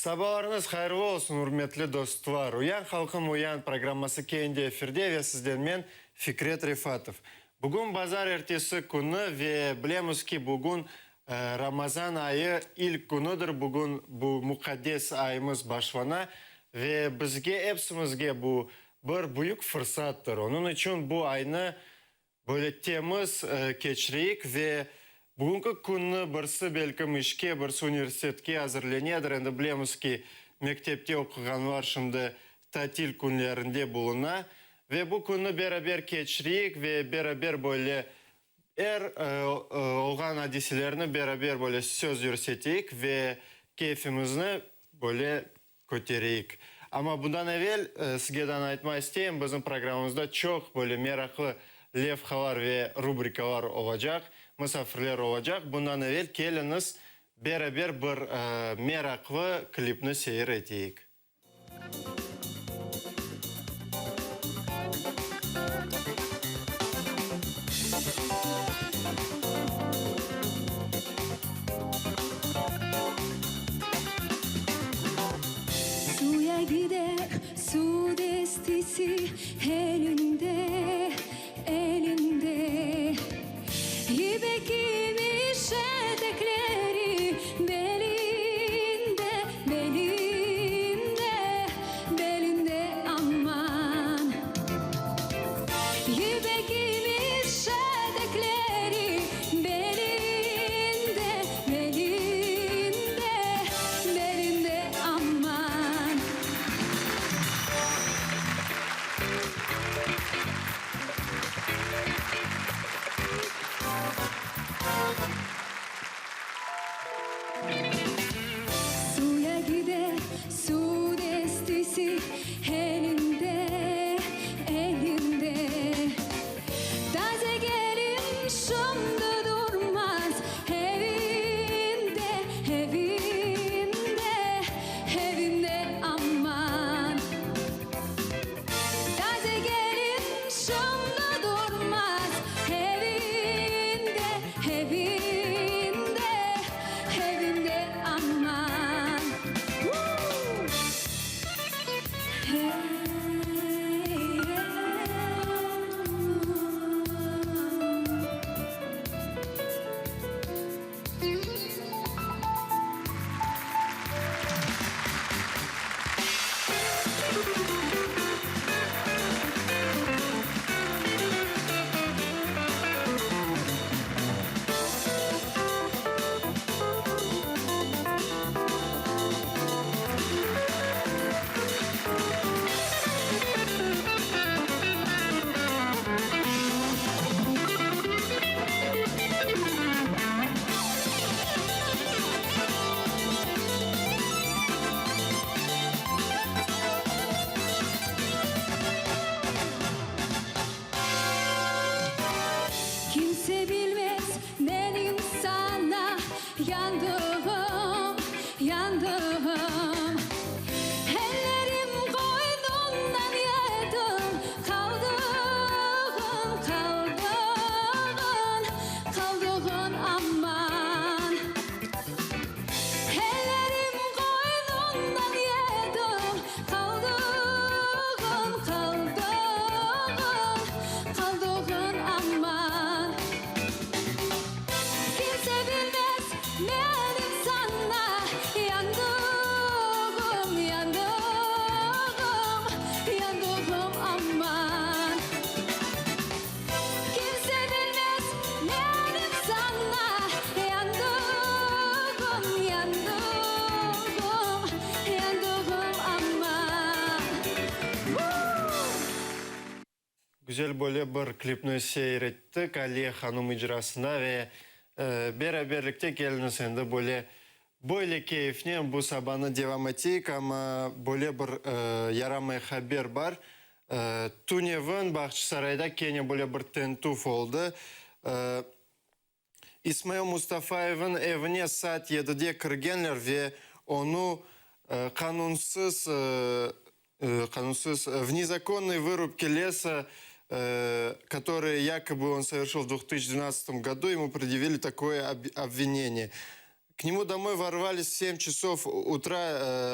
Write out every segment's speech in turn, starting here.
Sabalarıñız hayırlı olsun, ürmetli dostlar! Uyan, halqım, uyan programması kene de efirde ve sizden men, Fikret Refatov. Bugün bazar ertesi künü ve bilemiz ki, bugün Ramazan ayı ilk künüdir, bugün bu muqaddes ayımız başlana ve bizge, epsimizge bu bir büyük fırsattır. Onıñ içün bu aynı böyle temiz keçireyik ve bugünki künni birsi belkim işke, birsi universitetke azırlenedir. Endi bilemiz ki, mektepte oquğanlar şimdi tatil künlerinde buluna. Ve bu künni beraber keçireyik ve beraber böyle Er olğan adiselerni beraber böyle söz yürseteyik ve keyfimizni böyle kötereyik. Amma bundan evel sizge daa aytmaq isteyim, bizim programmamızda çoq böyle meraqlı levhalar ve rubrikalar olacaq, musafirler olacaq. Bundan evel keliñiz, beraber bir meraqlı klipni seyir eteyik. Suya gider su destesi elinde, elinde. İpek imiş etekleri belinde, belinde, belinde aman. İpek imiş etekleri belinde, belinde, belinde aman. Suya gider su destesi elinde, elinde. Taze gelin şimdi durmaz evinde, evinde, evinde aman. Taze gelin şimdi durmaz evinde, evinde, evinde aman. Hey. Güzel böyle bir klipni seyir ettik Aliye hanım icrasında ve beraberlikte keliñiz endi böyle böyle keyfnen bu sabanı devam eteyik, amma böyle bir yaramay haber bar, tünevin Bağçasarayda kene böyle bir tintüv oldı. İsmail Mustafayevniñ evine saat yedide kirgenler ve onı qanunsız, qanunsız, v nezakonnoy vırubke lesa, kotorıye yakoby on soverşil v 2012 godu, emu predyavili takoye obvineniye. K nemu domoy vorvались v sem çasov utra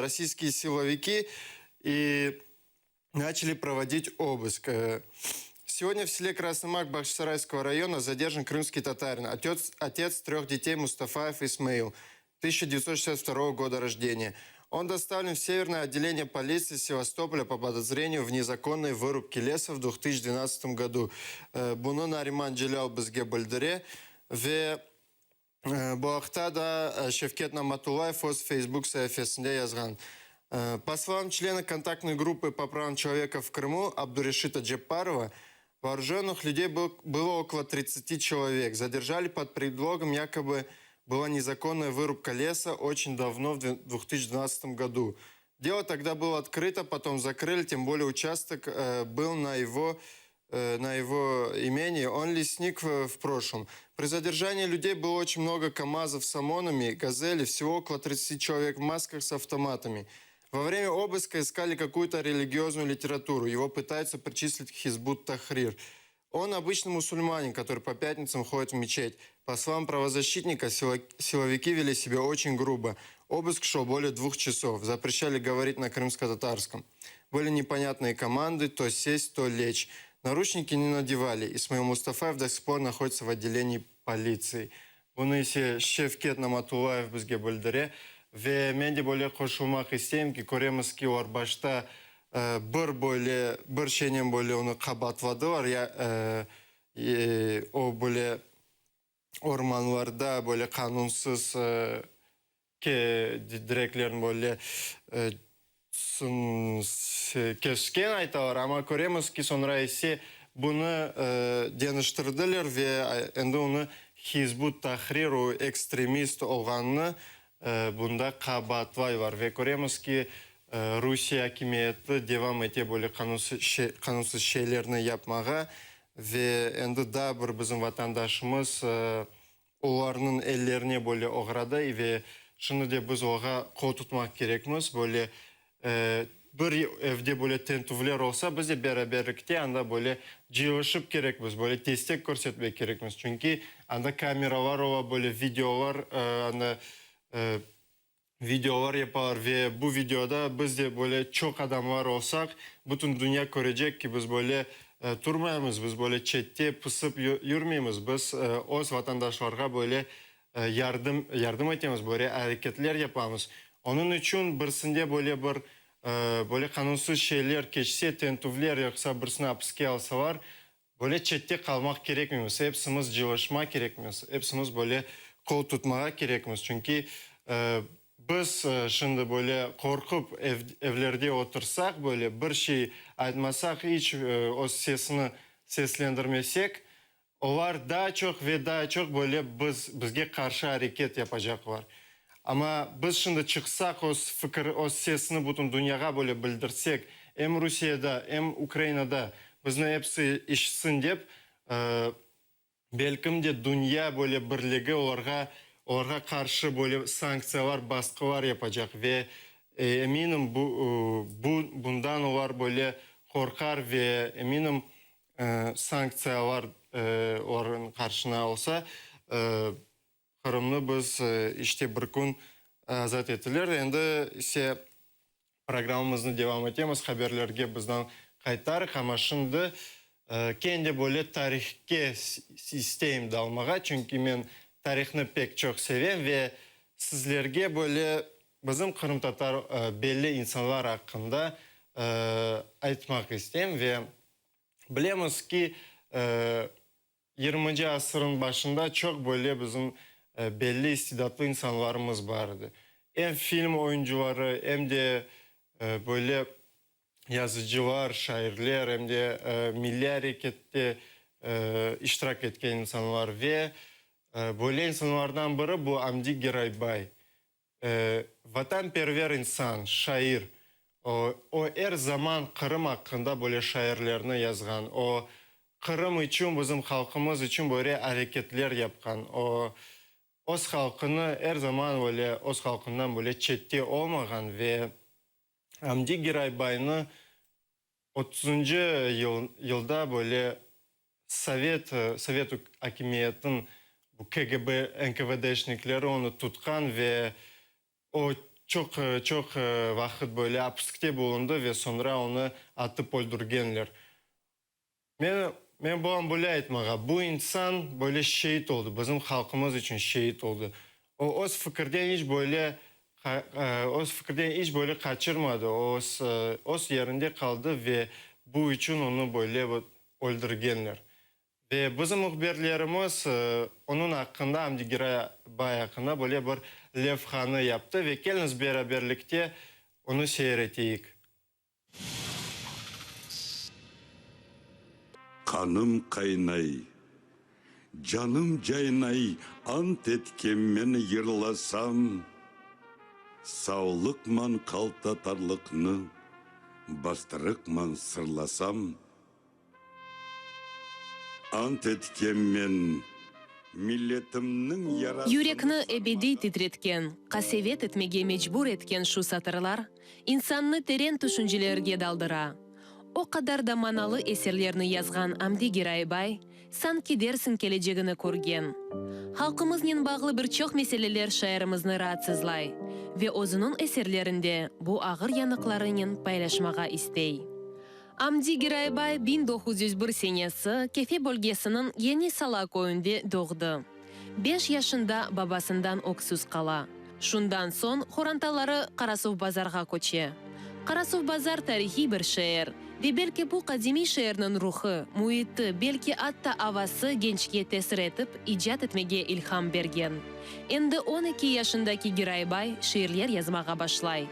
rossiyskiye siloviki i начали проводить обыск. Сегодня в селе Красный Мак Бахчисарайского района задержан крымский татарин, отец, отец трех детей Мустафаев Исмаил, 1962 года рождения. Он доставлен в Северное отделение полиции Севастополя по подозрению в незаконной вырубке леса в 2012 году. Bunı Nariman Celâl bizge bildire ve bu aqta da Şevket Namatullayev öz Facebook saifesinde yazğan. По словам члена контактной группы по правам человека в Крыму Абдурешита Джеппарова, вооруженных людей было около 30 человек. Задержали под предлогом якобы была незаконная вырубка леса очень давно, в 2012 году. Дело тогда было открыто, потом закрыли, тем более участок был на его имении. Он лесник в прошлом. При задержании людей было очень много КАМАЗов с ОМОНами, «Газели», всего около 30 человек в масках с автоматами. Во время обыска искали какую-то религиозную литературу. Его пытаются причислить к Хизбут Тахрир. Он обычный мусульманин, который по пятницам ходит в мечеть. По словам правозащитника, силовики вели себя очень грубо. Обыск шел более 2 часов. Запрещали говорить на крымско-татарском. Были непонятные команды, то сесть, то лечь. Наручники не надевали. Исмаил Мустафаев до сих пор находится в отделении полиции. Bunı ise Şevket Namatullayev bizge bildire. Ve men de böyle qoşulmaq isteyim ki, köremiz ki, olar başta bir böyle, bir şeynen böyle onı qabaatladılar. Ya, o böyle ormanlarda böyle qanunsız ke tereklerni böyle kesken aytalar, amma köremiz ki, soñra ise bunı deñiştirdiler ve endi onı Hizbut Tahrir o ekstremist olğanını bunda qabaatlaylar. Ve köremiz ki, Rusiye akimiyeti devam ete böyle qanunsız şeylerni yapmağa ve endi daa bir bizim vatandaşımız olarnıñ ellerine böyle oğradı ve şimdi de biz oña qol tutmaq kerekmiz. Böyle bir evde böyle tintüvler olsa, biz de beraberlikte anda böyle cıyılışıp kerekmiz, böyle destek körsetmek kerekmiz. Çünki anda kameralar ola, böyle videolar anda videolar yapalar ve bu videoda biz de böyle çoq adamlar olsaq, bütün dünya körecek ki, biz böyle turmaymız, biz böyle çette pısıp yürmeymiz, biz öz vatandaşlarğa böyle yardım etemiz, böyle areketler yapamız. Onıñ içün birisinde böyle bir böyle qanunsız şeyler keçse, tintüvler yoqsa birisini apiske alsalar, böyle çette qalmaq kerekmeymiz, epsimiz cıyılışmaq kerekmiz, epsimiz böyle qol tutmağa kerekmiz. Çünki biz şimdi böyle qorqıp evlerde otursaq, böyle bir şey aytmasaq, iç öz sesini seslendirmesek, olar daa çoq ve daa çoq böyle bizge qarşı areket yapacaqlar. Amma biz şimdi çıqsaq, öz fikir, öz sesini bütün dünyağa böyle bildirsek, em Rusiyede, em Ukrainada bizni episi eşitsin dep, belkim de dünya böyle birligi olarğa qarşı böyle sanktsiyalar, basqılar yapacaq ve eminim bundan olar böyle qorqar ve eminim sanktsiyalar olarnıñ qarşına olsa, Qırımnı biz işte bir kün azat etilir. Endi ise programmamıznı devam etemiz, haberlerge bizden qaytarıq, amma şimdi kendi böyle tarihke isteyim dalmağa, çünki men tarihnı pek çoq sevem ve sizlerge böyle bizim qırımtatar belli insanlar aqqında aytmaq isteyim ve bilemiz ki, 20. Asırnıñ başında çoq böyle bizim belli istidatlı insanlarımız bar edi. Em film oyuncıları, em de böyle. Yazıcılar, şairler, em de milliy arekette iştirak etken insanlar ve böyle insanlardan biri bu Amdi Geraybay. Vatanperver insan, şair. O, o er zaman Qırım aqqında böyle şairlerni yazğan. O, Qırım içün, bizim halqımız içün böyle areketler yapqan. O, öz halqını er zaman böyle, öz halqından böyle çette olmağan ve Amdi Giraybaynı otuzıncı yılda böyle sovet, sovet akimiyetiniñ bu KGB, NKVDşnikleri onı tutqan ve o çoq, çoq vaqıt böyle apiskte bulundı ve soñra onı atıp öldürgenler. Men, men bulan böyle aytmağa, bu insan böyle şeit oldı, bizim halqımız içün şeit oldı. O, öz fikirden iç böyle, öz fikirden iç böyle qaçırmadı, o, öz, öz yerinde qaldı ve bu içün onı böyle öldürgenler. Ve bizim mühbirlerimiz onıñ aqqında, Amdi Giray bay aqqında böyle bir levhanı yaptı ve keliñiz beraberlikte onı seyir eteyik. Qanım qaynay, canım caynay, Ant etkenmen yırlasam, Savlıqman qaltatarlıqnı Bastırıqman sırlasam. Ant etkenmen, milletimniñ yarasını Yürekni ebediy titretken, qasevet etmege mecbur etken şu satırlar insannı teren tüşüncelerge daldıra. O qadar da manalı eserlerni yazğan Amdi Giraybay sanki dersiñ kelecegini körgen. Halqımıznen bağlı bir çoq meseleler şairimizni raatsızlay ve özüniñ eserlerinde bu ağır yanıqlarınen paylaşmağa istey. Amdi Giraybay 1901 senesi Kefe bölgesiniñ Yeni Sala köyünde doğdı. Beş yaşında babasından öksüz qala. Şundan soñ qorantaları Qarasuvbazarğa köçe. Qarasuvbazar tarihiy bir şeer ve belki bu qadimiy şeerniñ ruhı, müiti, belki atta avası gençke tesir etip, icat etmege ilham bergen. Endi 12 yaşındaki Giraybay şiirler yazmağa başlay.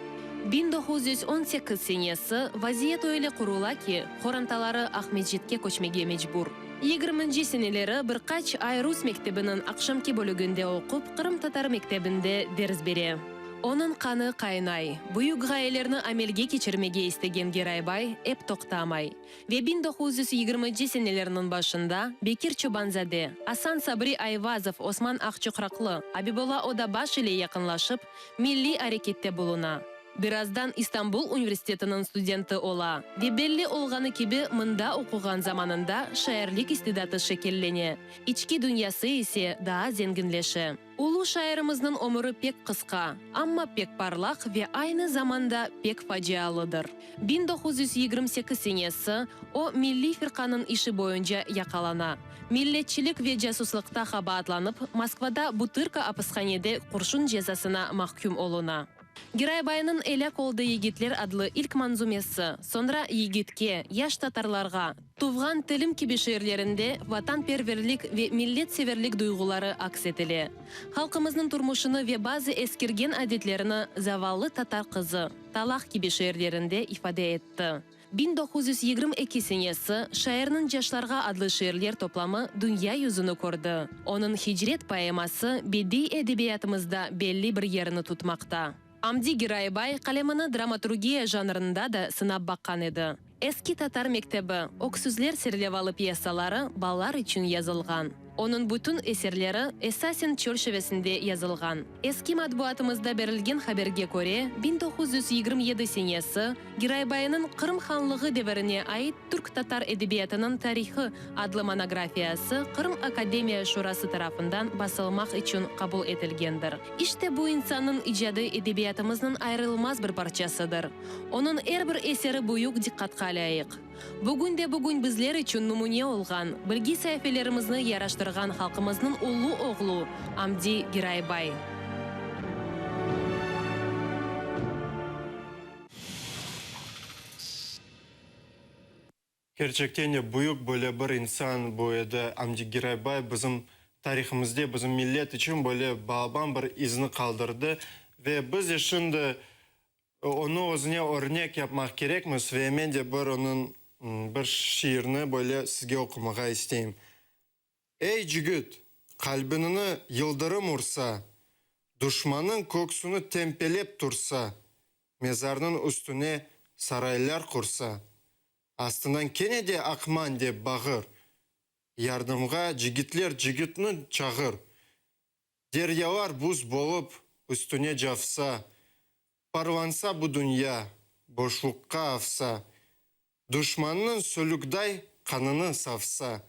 1918 senesi vaziyet öyle qurula ki, qorantaları Aqmescitke köçmege mecbur. Yigirminci seneleri bir qaç ay rus mektebiniñ aqşamki bölüginde oqup, qırımtatar mektebinde ders bere. Onıñ qanı qaynay, büyük ğayelerni amelge keçirmege istegen Giraybay ep toqtamay. Ve 1920-ci senelerniñ başında Bekir Çobanzade, Asan Sabri Ayvazov, Osman Aqçoqraqlı, Abibulla Odabaş ile yaqınlaşıp, milliy arekette buluna. Birazdan İstanbul universitetiniñ studenti ola ve belli olğanı kibi mında oquğan zamanında şairlik istidatı şekillene, içki dünyası ise daa zenginleşe. Ulu şairimizniñ ömüri pek qısqa, amma pek parlaq ve aynı zamanda pek facialıdır. 1928 senesi o Milliy firqanıñ işi boyunca yaqalana. Milletçilik ve casuslıqta qabaatlanıp, Moskvada Butırka apishanede qurşun cezasına mahküm oluna. Giraybaynıñ Elâk oldı yigitler adlı ilk manzumesi, soñra Yigitke, Yaş tatarlarğa, Tuvğan tilim kibi şiirlerinde vatanperverlik ve milletseverlik duyğuları aks etile. Halqımıznıñ turmuşını ve bazı eskirgen adetlerini Zavallı tatar qızı, Talaq kibi şiirlerinde ifade etti. 1922 senesi şairniñ Caşlarğa adlı şiirler toplamı dünya yüzüni kördi. Onıñ Hicret poeması bediy edebiyatımızda belli bir yerini tutmaqta. Amdi Giraybay qalemini dramaturgiya janrında da sınap baqqan edi. Eski tatar mektebi, Öksüzler serlevalı pyesaları balalar içün yazılğan. Onıñ bütün eserleri esasen çöl şivesinde yazılğan. Eski matbuatımızda berilgen haberge köre, 1927 senesi Giraybaynıñ Qırım hanlığı devirine ait Türk-tatar edebiyatınıñ tarihı adlı monografiyası Qırım Akademiya Şurası tarafından basılmaq içün qabul etilgendir. İşte bu insannıñ icadı edebiyatımıznıñ ayrılmaz bir parçasıdır. Onıñ er bir eseri büyük diqqatqa lâyıq. Bugün de bugün bizler içün numune olğan, bilgi saifelerimizni yaraştırğan halqımıznıñ ulu oğlu Amdi Giraybay. Kerçekten de büyük böyle bir insan bu edi Amdi Giraybay, bizim tarihimizde, bizim millet içün böyle balaban bir izni qaldırdı. Ve biz de şimdi. Onı özüne örnek yapmaq kerekmiz ve men de bir onıñ bir şiirini böyle sizge oqumağa isteyim. Ey, cigit, qalbiñni yıldırım ursa, Duşmanıñ köksüni tempelep tursa, Mezarnıñ üstüne saraylar qursa, Astından kene de aqman dep bağır, Yardımğa cigitler cigitni çağır. Deryalar buz bolıp üstüne cavsa, Parlansa bu dünya, boşluqqa avsa, Duşmannıñ sölükday qanını savsa,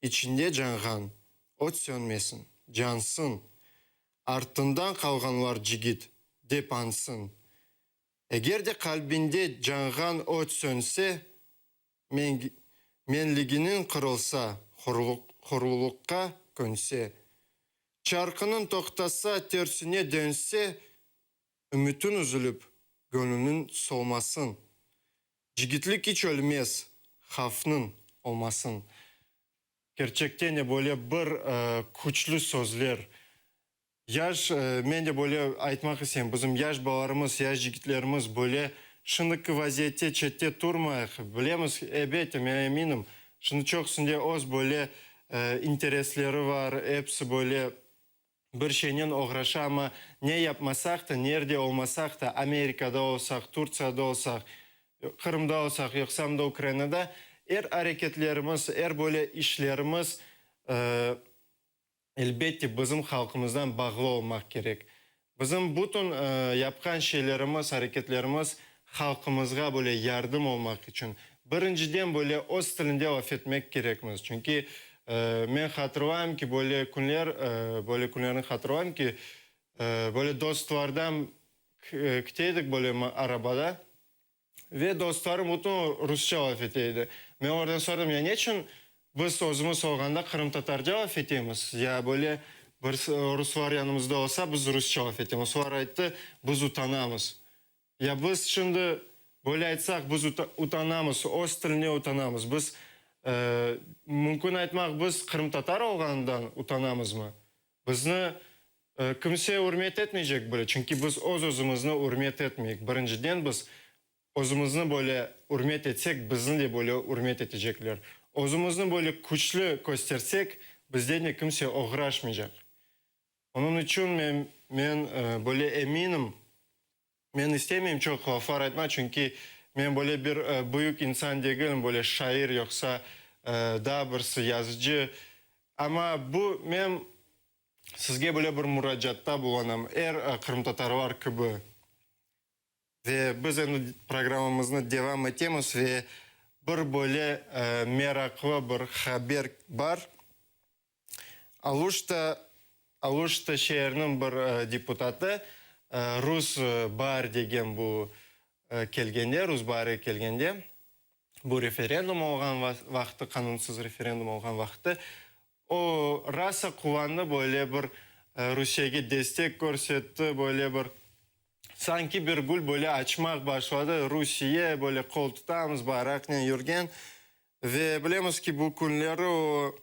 İçinde canğan ot sönmesin, cansın, Artından qalğanlar cigit, dep añsın. Eger de qalbinde canğan ot sönse, Menliginiñ qırılsa, horluqqa könse, Çarqınıñ toqtasa, tersine dönse, Ümütiñ üzülip, göñlüñ solmasın. Cigitlik iç ölmez, havfnıñ olmasın. Kerçekten de böyle bir küçlü sözler. Yaş, men de böyle aytmaq isteyim, bizim yaş balalarımız, yaş cigitlerimiz böyle şimdiki vaziyette çette turmayıq. Bilemiz, elbette, men eminim, şimdi çoqusında öz böyle interesleri bar, episi böyle bir şeynen oğraşa, amma ne yapmasaq da, nerde olmasaq da, Amerikada olsaq, Turciyada olsaq, Qırımda olsaq, yoqsam da Ukrainada, er areketlerimiz, er böyle işlerimiz, Elbette, bizim halqımızdan bağlı olmaq kerek. Bizim bütün yapqan şeylerimiz, areketlerimiz halqımızğa böyle yardım olmaq içün. Birinciden böyle öz tilinde laf etmek kerekmiz. Çünki men hatırlayım ki, böyle künler, böyle künlerni hatırlayım ki, böyle dostlardan kite edik böyle arabada. Ve dostlarım bütün rusça laf ete edi. Men olardan soradım, ya neçün biz özümiz olğanda qırımtatarca laf etemiz, ya böyle bir ruslar yanımızda olsa, biz rusça laf etemiz. Olar ayttı, biz utanamız. Ya biz şimdi böyle aytsaq, biz utanamız, öz tiline utanamız. Biz, mümkün aytmaq, biz qırımtatar olğanından utanamızmı? Bizni kimse ürmet etmeycek bile, çünki biz öz-özümizni ürmet etmeyik. Birinciden biz özümizni böyle ürmet etsek, bizni de böyle ürmet etecekler. Özümizni böyle küçlü köstersek, bizden de kimse oğraşmaycaq. Onıñ içün men, men böyle eminim, Men istemeyim çoq laflar aytmaq, çünki men böyle bir büyük insan degilim, böyle şair yoqsa daa birisi yazıcı. Amma bu men sizge böyle bir muracaatta bulunam, er qırımtatarlar kibi. Ve biz endi programmamıznı devam etemiz ve bir böyle meraqlı bir haber bar. Aluşta, Aluşta şeeriniñ bir deputatı Rus baar degen bu kelgende, Rus baari kelgende, bu referendum olğan vaqtı, qanunsız referendum olğan vaqtı, o rasa quvandı, böyle bir Rusiyege destek körsetti, böyle bir sanki bir gül böyle açmaq başladı, Rusiye, böyle qol tutamız, bayraqnen yürgen. Ve bilemiz ki, bu künleri o,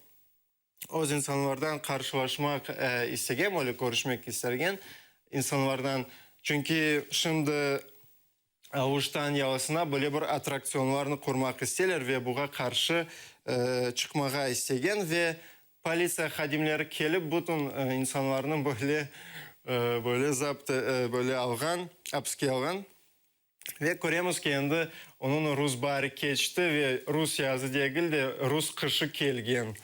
öz insanlardan qarşılaşmaq istegen, böyle körüşmek istergen insanlardan. Çünki şimdi Aluştan yalısına böyle bir attraktsionlarnı qurmaq isteyler ve buğa qarşı çıqmağa istegen ve politsiya hadimleri kelip bütün insanlarnı böyle, böyle zapt, böyle alğan, apiske alğan. Ve köremiz ki, endi onıñ rus baari keçti ve rus yazı degil de, rus qışı kelgen.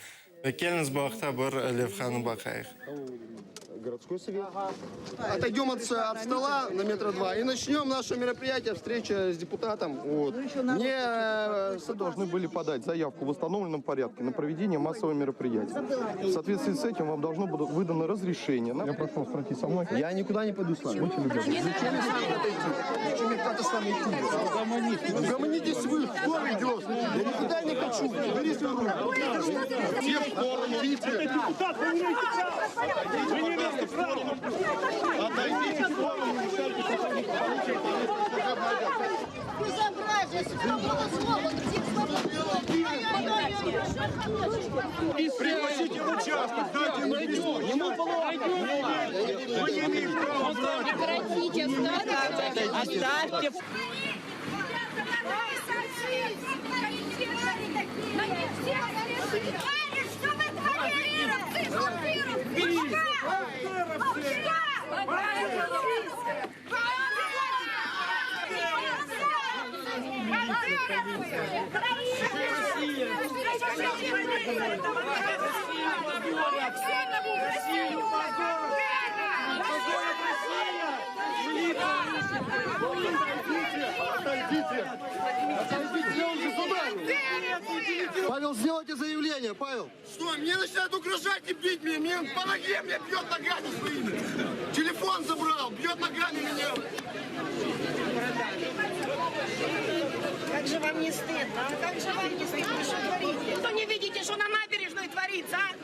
Ve keliñiz bu aqta bir levhanı baqayıq. Otoydem ot stola na metra dva i naçnem naše meropriyatiye, vstreça s deputatom. Vot. Mne Должны были подать заявку в установленном порядке на проведение массового мероприятия. В соответствии с этим вам должно было выдано разрешение. Я прошу вас пройти со мной. Я никуда не пойду с вами. Будьте любезны. Зачем мне с вами куда-то идти? Зачем мне куда-то с вами идти? Угомонитесь вы, в сторону идешь. Я никуда не хочу. Бери свою руку. Все в сторону. Идите. Депутат, вы не имеете права! Вы не имеете права! Отойдите в сторону, не мешайте Безобразие! Свобода слова! Где свобода слова? Пригласите в участок, дайте ему письмо. Ему плохо. Pavel, сделайте заявление, Павел. Что, мне начинают угрожать и бить меня, мне по ноге мне бьет ногами своими. Телефон забрал, бьет ногами меня. Как же вам не стыдно, а? Как же вам не стыдно, что творите? Что не видите, что на набережной творится, а?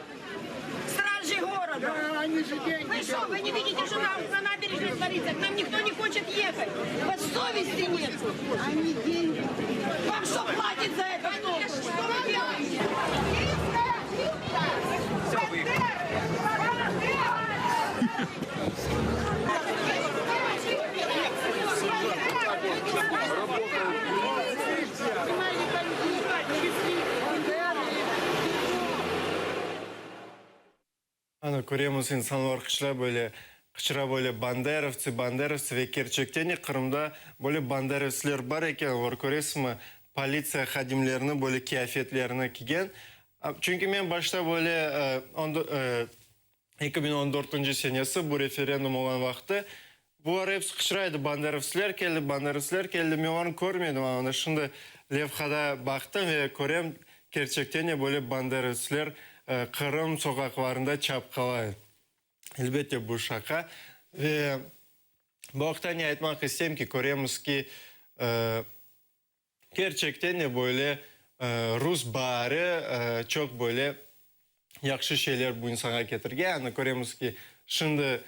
Стражи города. Да, они же деньги Вы что, вы не видите, что на, на набережной творится? К нам никто не хочет ехать. У вас совести нет. Они деньги. Вам что платит за это кто? Что вы делаете? Ana, köremiz, insanlar qıçıra böyle, qıçıra böyle, Banderovtsı, banderovtsı ve kerçekten de Qırımda böyle banderovtsılar bar eken, olar, köresizmi, politsiya hadimlerini böyle kiyafetlerini kiygen. Çünki men başta böyle 2014 senesi bu referendum olğan vaqtı bular episi qıçıra edi, banderovtsılar keldi, banderovtsılar keldi, men olarnı körmedim, ana şimdi levhada baqtım ve körem, kerçekten de böyle banderovtsılar Qırım soqaqlarında çapqalay. Elbette, bu şaqa. Ve bu aqta ne aytmaq isteyim ki, köremiz ki, kerçekten de böyle rus baari çoq böyle yahşı şeyler bu insanğa ketirgen. Yani köremiz ki, şimdi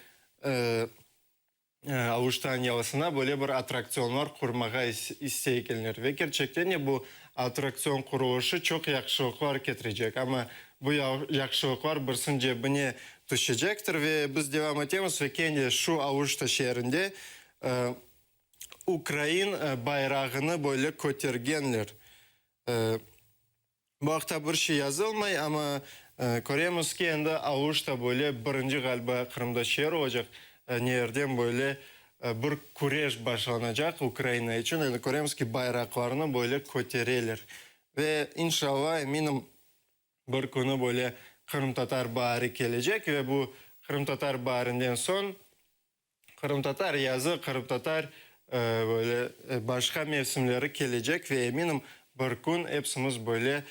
Aluştanıñ yalısına böyle bir attraktsionlar qurmağa istey ekenler. Ve kerçekten de bu attraktsion qurulışı çoq yahşılıqlar ketirecek. Amma bu yahşılıqlar birisiniñ cebine tüşecektir. Ve biz devam etemiz ve kene şu Aluşta şeerinde ukrain bayrağını böyle kötergenler. Bu aqta bir şey yazılmay, amma köremiz ki, endi Aluşta böyle birinci, ğaliba, Qırımda şeer olacaq, neerden böyle bir küreş başlanacaq Ukraina içün. Endi köremiz ki, bayraqlarnı böyle kötereler. Ve, inşallah, eminim, bir künü böyle qırımtatar baari kelecek ve bu qırımtatar baarinden soñ Qırımtatar yazı, qırımtatar böyle başqa mevsimleri kelecek ve eminim, bir kün epsimiz böyle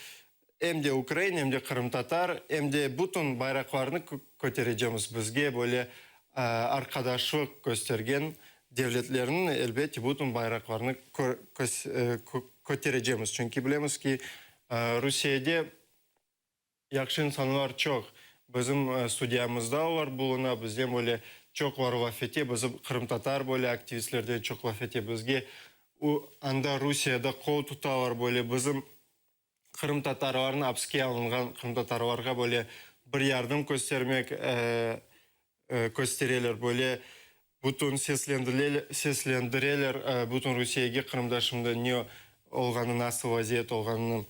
em de ukrain, em de qırımtatar, em de bütün bayraqlarnı köterecemiz. Bizge böyle arqadaşlıq köstergen devletlerniñ, elbette, bütün bayraqlarını köterecemiz. Çünki bilemiz ki, Rusiyede Yahşı insanlar çoq. Bizim studiyamızda olar buluna, bizden böyle çoqlar laf ete, bizim qırımtatar böyle aktivistlerden çoq laf ete, bizge anda Rusiyada qol tutalar, böyle bizim qırımtatarlarnı, apiske alınğan qırımtatarlarğa böyle bir yardım köstermek köstereler, böyle bütün seslendireler bütün Rusiyege Qırımda şimdi ne olğanı, nasıl vaziyet olğanını.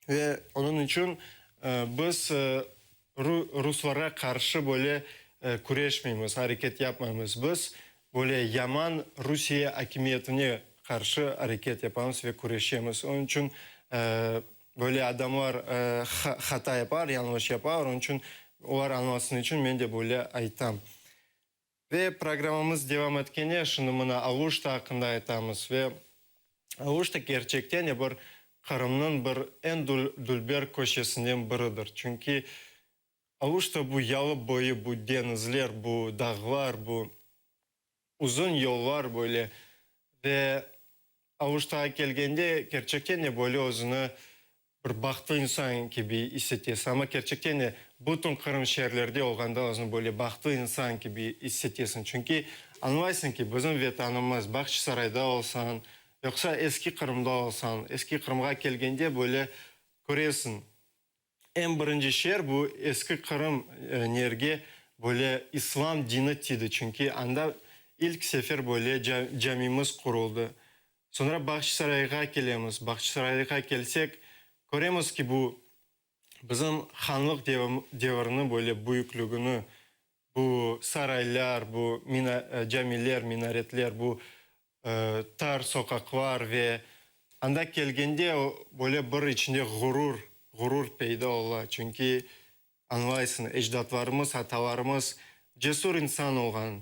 Ve onıñ içün biz ruslarğa qarşı böyle küreşmeymiz, areket yapmaymız. Biz böyle yaman Rusiye akimiyetine qarşı areket yapamız ve küreşemiz. Onıñ içün böyle adamlar hata yapar, yañlış yapar, onıñ içün olar añlasın içün men de böyle aytam. Ve programmamız devam etkende, şimdi mına Aluşta aqqında aytamız. Ve Aluşta kerçekten de bir Qırımnıñ bir eñ dülber köşesinden biridir. Çünki Aluşta bu yalı boyu, bu deñizler, bu dağlar, bu uzun yollar böyle. Ve Aluştağa kelgende kerçekten de böyle özüni Bir bahtlı insan kibi is etesiñ, amma kerçekten de bütün Qırım şeerlerde olğanda özüni böyle bahtlı insan kibi is etesiñ. Çünki añlaysıñ ki, bizim Vetanımız, Bağçasarayda olsañ, yoqsa Eski Qırımda olsañ, Eski Qırımğa kelgende böyle köresiñ, eñ birinci şeer bu Eski Qırım nerge. Böyle islam dini tiydi, çünki anda ilk sefer böyle camimiz quruldı. Soñra Bağçasarayğa kelemiz. Bağçasarayğa kelsek, köremiz ki, bu bizim hanlıq devriniñ böyle büyüklügini, bu saraylar, bu camiler, minaretler, bu tar soqaqlar ve anda kelgende böyle bir içinde ğurur, ğurur peyda ola, çünki Añlaysıñ, ecdatlarımız, atalarımız cesur insan olğan,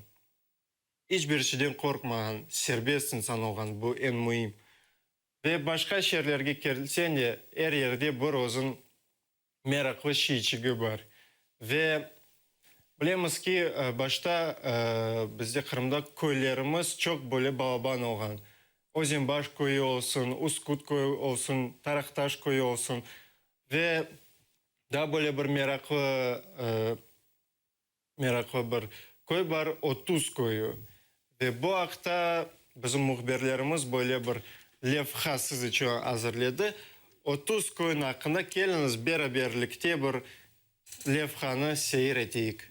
iç bir şeyden qorqmağan, serbest insan olğan, bu eñ müim. Ve başqa şeerlerge kelseñ de, er yerde bir özüñ meraqlı şeyçigi bar. Ve bilemiz ki, başta bizde Qırımda köylerimiz çoq böyle balaban olğan. Özenbaş köyü olsun, Uskut köyü olsun, Taraqtaş köyü olsun. Ve Daa böyle bir meraqlı, meraqlı bir köy bar, 30 köyü. Ve bu aqta bizim mühbirlerimiz böyle bir levha siz içün azırledi. 30 köyüniñ aqqında keliñiz beraberlikte bir levhanı seyir eteyik.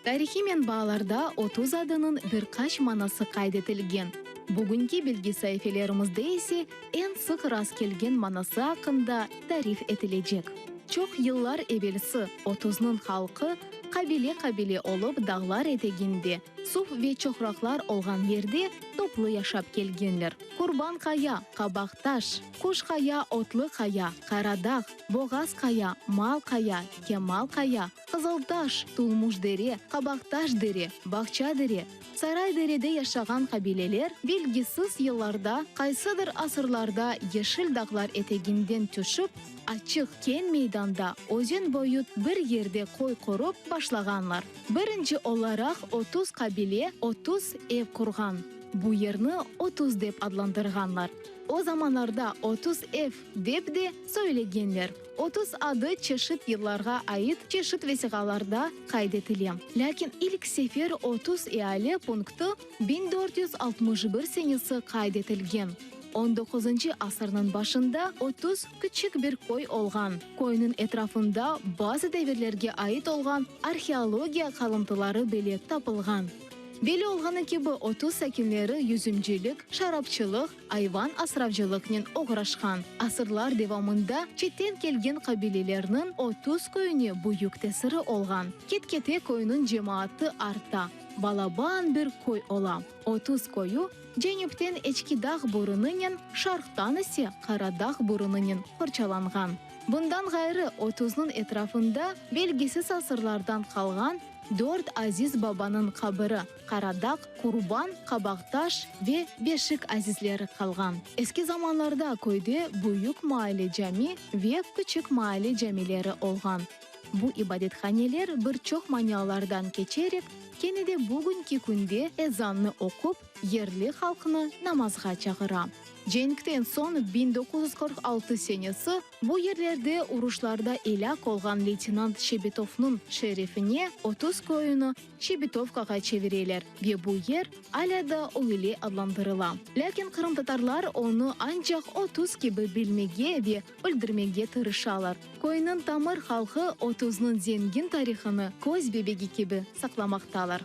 Tarihiy menbaalarda 30 adınıñ bir qaç manası qayd etilgen. Bugünki bilgi saifelerimizde ise eñ sıq rastkelgen manası aqqında tarif etilecek. Çoq yıllar evelsi Otuznıñ halqı qabile-qabile olıp dağlar eteginde, suv ve çoqraqlar olğan yerde toplu yaşap kelgenler. Qurban Qaya, Qabaq Taş, Quş Qaya, Otlı Qaya, Qara Dağ, Boğaz Qaya, Mal Qaya, Kemal Qaya, Qızıltaş, Tulmuş Dere, Qabaqtaş Dere, Bağça Dere, Saray Derede yaşağan qabileler belgisiz yıllarda, qaysıdır asırlarda yeşil dağlar eteginden tüşip, açıq, keñ meydanda, özen boyu bir yerde köy qurıp başlağanlar. Birinci olaraq 30 qabile 30 ev qurğan. Bu yerni 30 dep adlandırğanlar. O zamanlarda 30 ev dep de söylegenler. 30 adı çeşit yıllarğa ait çeşit vesiqalarda qayd etile. Lâkin ilk sefer 30 eali punktı 1461 senesi qayd etilgen. On doquzıncı asırnıñ başında 30 küçük bir köy olğan. Köyniñ etrafında bazı devirlerge ait olğan arheologiya qalımtıları bile tapılğan. Belli olğanı kibi, 30 sakinleri yüzümcilik, şarapçılıq, ayvan asravcılıqnen oğraşqan. Asırlar devamında çetten kelgen qabilelerniñ 30 köyüne büyük tesiri olğan. Ket-kete köyniñ cemaatı arta, balaban bir köy ola. 30 köyü cenüpten Eçki Dağ burunınen, şarqtan ise Qara Dağ burunınen qorçalanğan. Bundan ğayrı, Otuznıñ etrafında belgisiz asırlardan qalğan dört aziz babanıñ qabiri, Qaradaq, Qurban, Qabaqtaş ve Beşik azizleri qalğan. Eski zamanlarda köyde Büyük Maale cami ve Küçük Maale camileri olğan. Bu ibadethaneler bir çoq manialardan keçerek, kene de bugünki künde ezannı oqup, yerli halqnı namazğa çağıra. Cenkten soñ, 1946 senesi, bu yerlerde uruşlarda elâk olğan leytenant Şebetovnıñ şerefine 30 köyüni Şebetovkağa çevireler ve bu yer alâ da öyle adlandırıla. Lâkin qırımtatarlar onı ancaq 30 kibi bilmege ve bildirmege tırışalar. Köyniñ tamır halqı Otuznıñ zengin tarihını köz bebegi kibi saqlamaqtalar.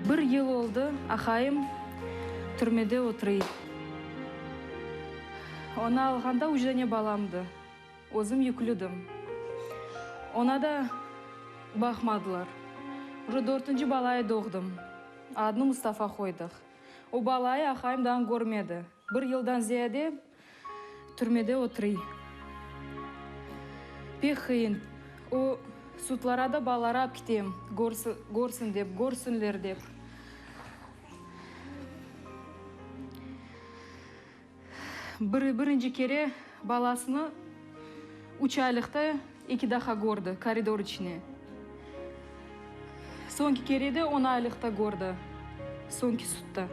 Bir yıl oldı, aqayım türmede oturuy. Onı alğanda üç dane balamdı, özüm yüklüdim. Ona da baqmadılar. Uje dörtünci balayı doğdım, adını Mustafa qoydıq. O balayı aqayım daa körmedi. Bir yıldan ziyade türmede oturuy. Pek qıyın. O sudlara da balaları ap kitem, körsin dep, körsünler dep. Bir, birinci kere balasını üç aylıqta eki daha kördi, koridor içine. Soñki kere de on aylıqta kördi, soñki sudda.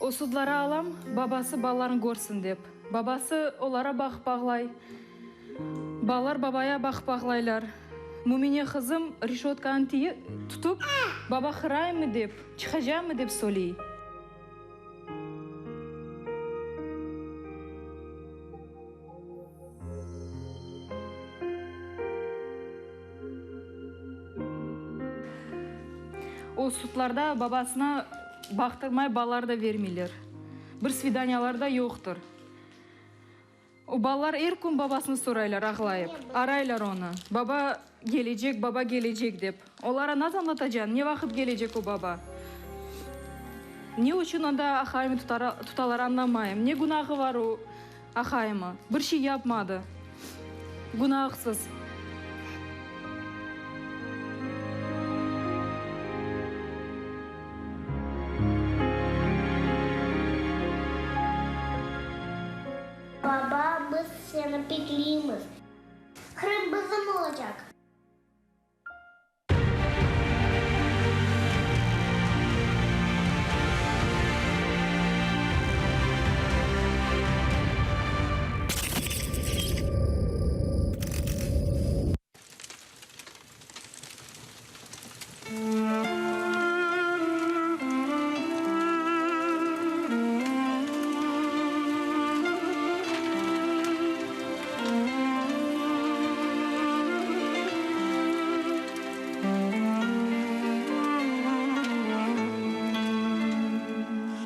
O sudlara alam, babası balaların körsin dep. Babası olara baqıp ağlay, balalar babaya baqıp ağlaylar. Mümine qızım reşötkanı tutıp, baba qıraymı dep, çıqacağımmı dep söyley. O sudlarda babasına baqtırmay balalar da vermeyler. Bir svidaniyalar da yoqtır. O balalar er kün babasını soraylar ağlayıp, araylar onı, baba kelecek, baba kelecek dep. Olara nasıl añlatacañ, ne vaqıt kelecek o baba? Ne içün anda aqayımı tutalar añlamayım. Ne günahı var o aqayımı? Bir şey yapmadı. Günahsız. Baba, biz seni bekleymiz. Qırım bizim olacaq!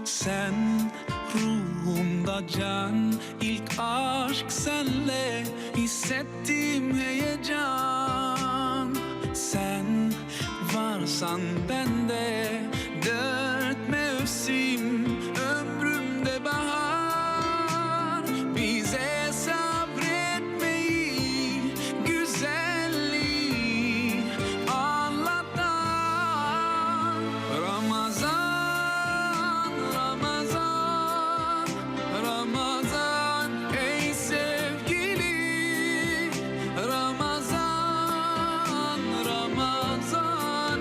Sen ruhumda can, ilk aşk senle hissettim heyecan. Sen varsan bende dört mevsim, ömrümde bahar. Bize sabretmeyi, güzelliği anlatan Ramazan, Ramazan, Ramazan ey sevgili Ramazan, Ramazan.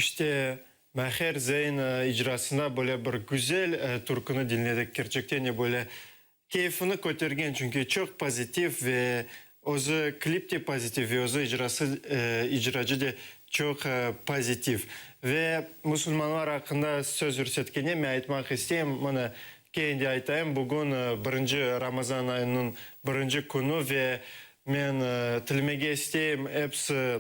İşte, Maher Zeyn icrasında böyle bir güzel türküni diñledik. Kerçekten de böyle keyfini kötergen, çünki çoq pozitiv ve özü klip de pozitiv ve özü icrası, icracı de çoq pozitiv. Ve musulmanlar aqqında söz yürsetkende men aytmaq isteyim, mına, kene de aytayım, bugün birinci Ramazan ayınıñ birinci künü ve men tilemege isteyim, episi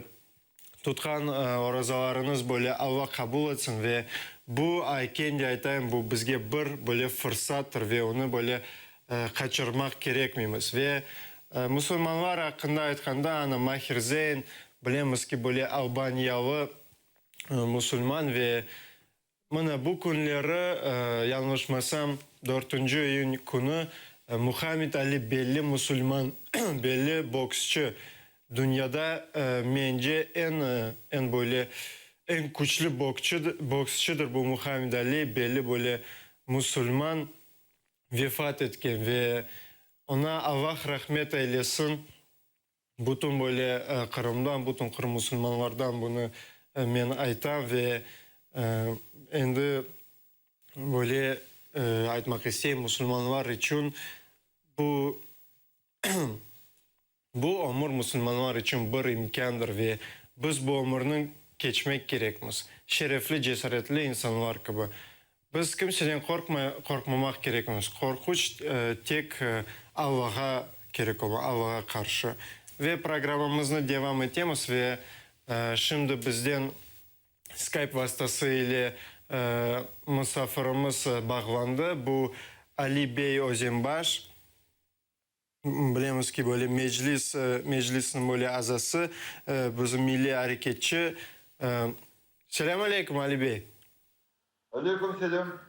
Tutqan orazalarıñız böyle Alla qabul etsin ve bu ay, kendi aytayım, bu bizge bir böyle fırsattır ve onı böyle qaçırmaq kerekmeymiz. Ve musulmanlar aqqında aytqanda, ana Mahir Zeyn, bilemiz ki, böyle albaniyalı musulman ve Mına bu künleri, yañlışmasam, dörtünci iyün künü Muhammed Ali belli musulman, belli boksçı, dünyada, mence, eñ, eñ böyle, eñ küçlü bokçı, boksçıdır bu Muhammed Ali, belli böyle musulman vefat etken ve oña Allah rahmet eylesin. Bütün böyle Qırımdan, bütün Qırım musulmanlardan bunı men aytam ve endi böyle aytmaq isteyim, musulmanlar içün bu, bu ömür musulmanlar içün bir imkândır ve biz bu ömürniñ keçmek kerekmiz, şerefli, cesaretli insanlar kibi. Biz kimseden qorqmamaq kerekmiz. Qorquç tek Allağa kerek ola, Allağa qarşı. Ve programmamıznı devam etemiz ve şimdi bizden Skype vastası ile musafirimiz bağlandı. Bu Ali bey Özenbaş. Bilemiz ki, böyle Meclis, Meclisniñ böyle azası, bizim milliy areketçi. Selâm aleyküm, Ali bey. Aleyküm selâm.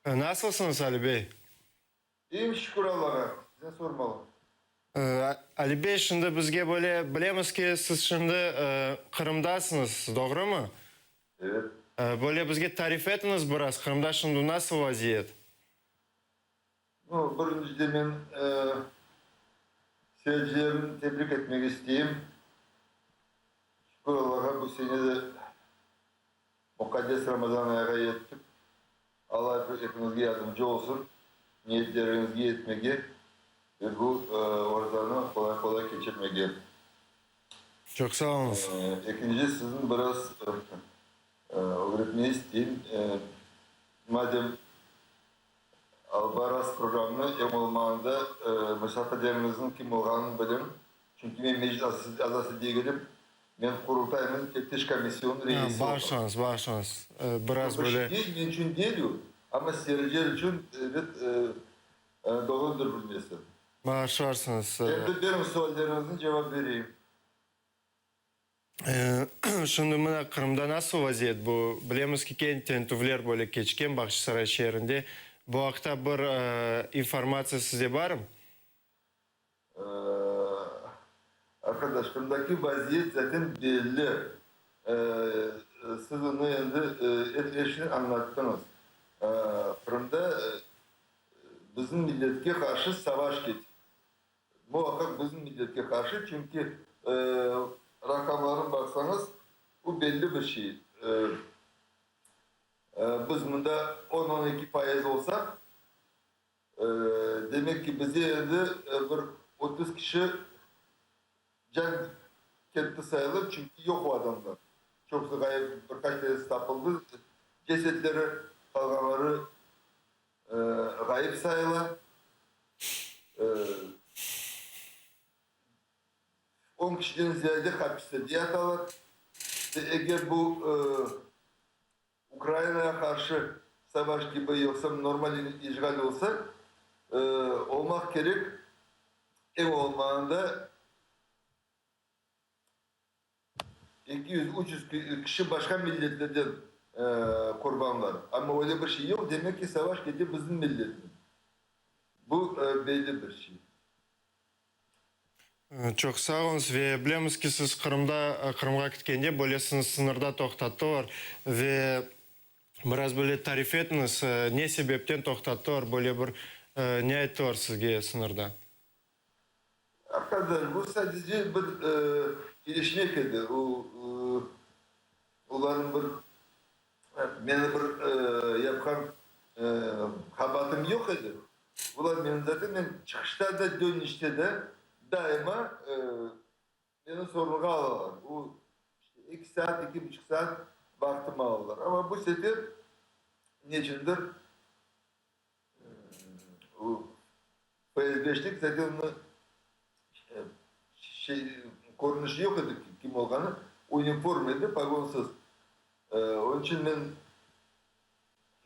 Nasılsıñız, Ali bey? İyim, şükür Allağa. Sizni sormalı. Ali bey, şimdi bizge böyle, bilemiz ki, siz şimdi Qırımdasıñız, doğrumı? Evet. Böyle bizge tarif etiñiz biraz, Qırımda şimdi nasıl vaziyet? Nu, birincide men seyircilerni tebrik etmege isteyim. Şükür Allağa, bu sene de muqaddes Ramazan ayğa yettik. Alla epimizge yardımcı olsun, niyetleriñizge yetmege ve bu orazanı qolay-qolay keçirmege. Çoq sağ oluñız. Ekinci, sizni biraz ögretmege isteyim. Madem Albaraz programını eñ olmağanda musafirleriñizniñ kim olğanını bilin, çünki men Meclis azası degilim, men Qurultaynıñ teftiş komisyonınıñ reisi olam. Bağışlañız, bağışlañız, biraz böyle. Men içün değil o, amma seyirciler içün, ebet, doğrudır bilmesi. Bağışlarsıñız. Endi beriñ sualleriñizni, cevap bereyim. Şimdi mına Qırımda nasıl vaziyet bu? Bilemiz ki, keñ tentüvler böyle keçken Bağçasaray şeerinde. Bu aqta bir informatsiya sizde barmı? Arqadaş, Qırımdaki vaziyet zaten belli. Siz onı endi er şeyni añlattıñız. Qırımda bizim milletke qarşı savaş kete. Muvaqqaq bizim milletke qarşı, çünki raqamlarını baqsañız, bu belli bir şey. Biz mında on, on eki faiz olsaq, demek ki, bize endi bir 30 kişi can ketti sayılır, çünki yoq o adamlar. Çoqusı ğayıp, bir qaç tanesi tapıldı, cesetleri, qalğanları ğayıp sayıla. On kişiden ziyade hapislerde yatalar. Ve eger bu Ukrainağa qarşı savaş kibi yoqsa normal işğal olsa, olmaq kerek, eñ olmağanda 200, 300 kişi başqa milletlerden qurbanlar. Amma öyle bir şey yoq, demek ki, savaş kete bizim milletnen. Bu belli bir şey. Çoq sağ oluñız. Ve bilemiz ki, siz Qırımda, Qırımğa ketkende böyle sizni sıñırda toqtattılar. Ve biraz böyle tarif etiñiz, ne sebepten toqtattılar, böyle bir ne ayttılar sizge sıñırda? Arqadaş, bu sadece bir kelişmek edi. O, olarnıñ bir. Meni bir yapqan qabaatım yoq edi. Olar meni zaten men çıqışta da, dönüşte de daima meni sorğuğa alalar. O, işte, eki saat, eki buçuq saat vaqtımı alalar. Amma bu sefer neçündir o FSBşnik zaten onı şey, körünişi yoq edi kim olğanı, uniforma edi, pogonsız. Onıñ içün men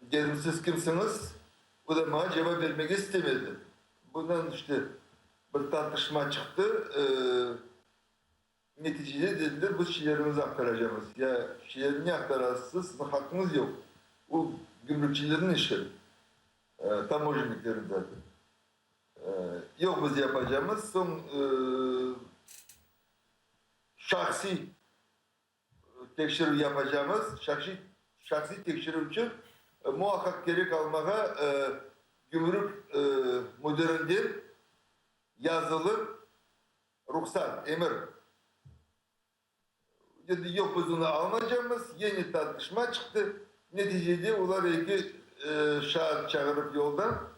dedim, siz kimsiñiz? O da maña cevap bermege istemedi. Bundan işte bir tartışma çıqtı. Neticede dediler, biz şeylerimizni aqtaracamız. Ya şeylerni ne aqtarasız, siziñ haqqıñız yoq. O gümrükçilerniñ işi, tamojenniklerniñ zaten. Yoq, biz yapacamız. Soñ şahsiy tekşirüv yapacamız. Şahsiy şahsiy tekşirüv içün muvaqqaq kerek almağa gümrük müdirinden yazılı ruhsat, emir. Dedi, yoq, biz onı almaycamız. Yeni tartışma çıqtı. Neticede olar eki şaat çağırıp yoldan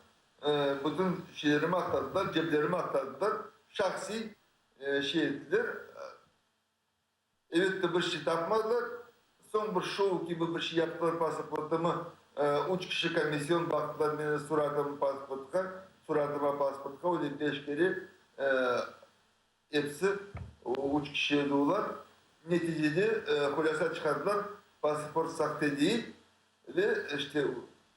bütün şeylerimi aqtardılar, ceplerimi aqtardılar, şahsiy şey ettiler. Elbette, bir şey tapmadılar. Soñ bir şou kibi bir şey yaptılar, pasaportımı üç kişi komisyon baqtılar meni suratımı pasportqa, suratıma pasportqa, öyle beş kere episi üç kişi edi olar. Neticede hulâsa çıqardılar, pasaport sahte değil ve işte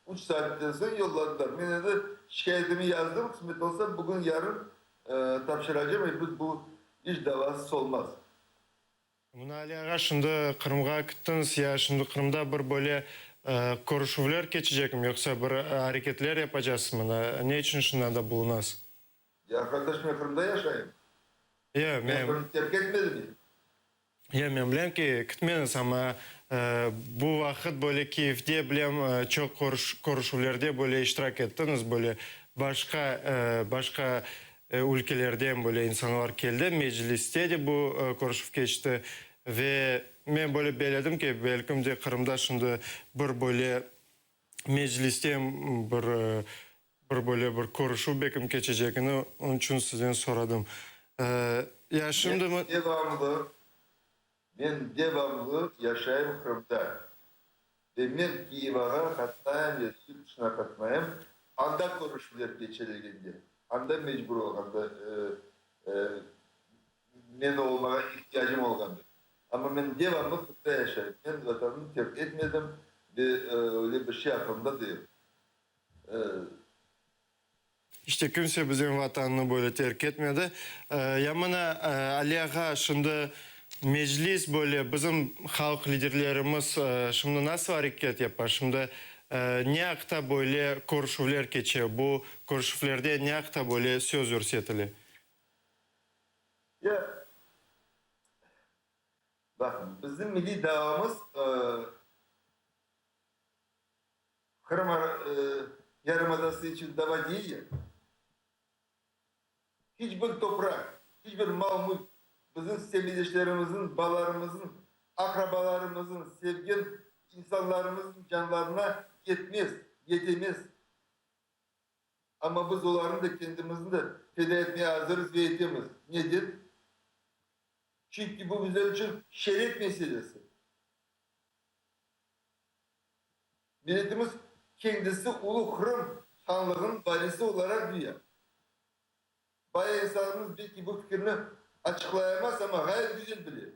üç saatten soñ yolladılar. Men endi şikâyetimi yazdım, qısmet olsa bugün, yarın Tapşıracam, elbet, bu iş davasız olmaz. Mına, Ali ağa, şimdi Qırımğa kittiñiz, ya şimdi Qırımda bir böyle körüşüvler keçecekmi, yoqsa bir areketler yapacasızmı, mına, ne içün şimdi anda bulunasız? Ya, qardaş, men Qırımda yaşayım. Ya, men. Men Qırımnı terk etmedim. Ya, men bilem ki, kitmeniz, amma bu vaqıt böyle Kiyevde, bilem, çoq körüşüvlerde böyle iştirak ettiñiz, böyle başqa, başqa ülkelerden böyle insanlar keldi, Mecliste de bu körüşüv keçti ve men böyle belledim ki, belkim de Qırımda şimdi bir böyle Mecliste bir, bir böyle bir körüşüv belkim keçecegini, onıñ içün sizden soradım. Ya şimdi. Men devamlı, men devamlı yaşayım Qırımda ve men Kiyevağa qatnayım ya yurt dışına qatnayım, anda körüşüvler keçirilgende, anda mecbur olğanda, men olmağa ihtiyacım olğanda. Amma men devamlı Qırımda yaşayım, men Vatanımnı terk etmedim ve öyle bir şey aqılımda da yoq. İşte kimse bizim Vatannı böyle terk etmedi. Ya mına, Ali ağa, şimdi Meclis böyle bizim halq liderlerimiz şimdi nasıl areket yapa? Şimdi ne aqta böyle körüşüvler keçe? Bu körüşüvlerde ne aqta böyle söz yürsetile? Ya, baqıñ, bizim milliy davamız Qırım yarımadası içün dava değil ya. Hiç bir topraq, hiç bir mal-mülk bizim semetdeşlerimizniñ, balalarımıznıñ, aqrabalarımıznıñ, sevgen insanlarımıznıñ canlarına yetmez, yetemez. Amma biz olarnı da, kendimizni de feda etmeye azırız ve etemiz. Neden? Çünki bu bizler içün şeref meselesi. Milletimiz kendisi Ulu Qırım hanlığınıñ varisi olaraq duya. Baya insanımız belki bu fikirni açıqlayamaz, amma ğayet güzel bile,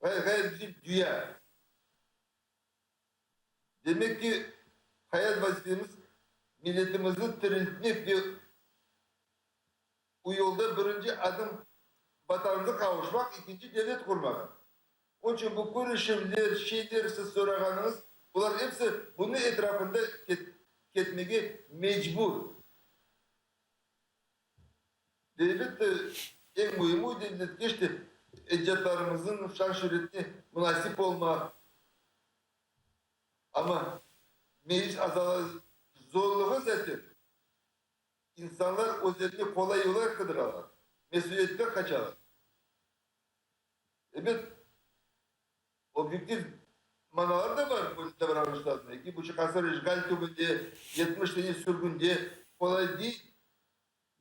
ğayet güzel duya. Demek ki, hayat vazifemiz milletimizni tiriltmek ve bu yolda birinci adım Vatanımıza qavuşmaq, ekinci devlet qurmaq. Onıñ içün bu körüşüvler, şeyler siz sorağanıñız, bular episi bunıñ etrafında ketmege mecbur. Ve elbette, eñ müimi, devletke işte ecdatlarımıznıñ şan-şüretine munasip olmaq. Amma meclis azaları zorluğı zaten insanlar özlerine qolay yollar qıdıralar, mesüliyetten qaçalar. Ebet, obyektiv. manalar da bar böyle davranışlarnıñ. Eki buçuq asır işğal tübünde, 70 sene sürgünde qolay değil.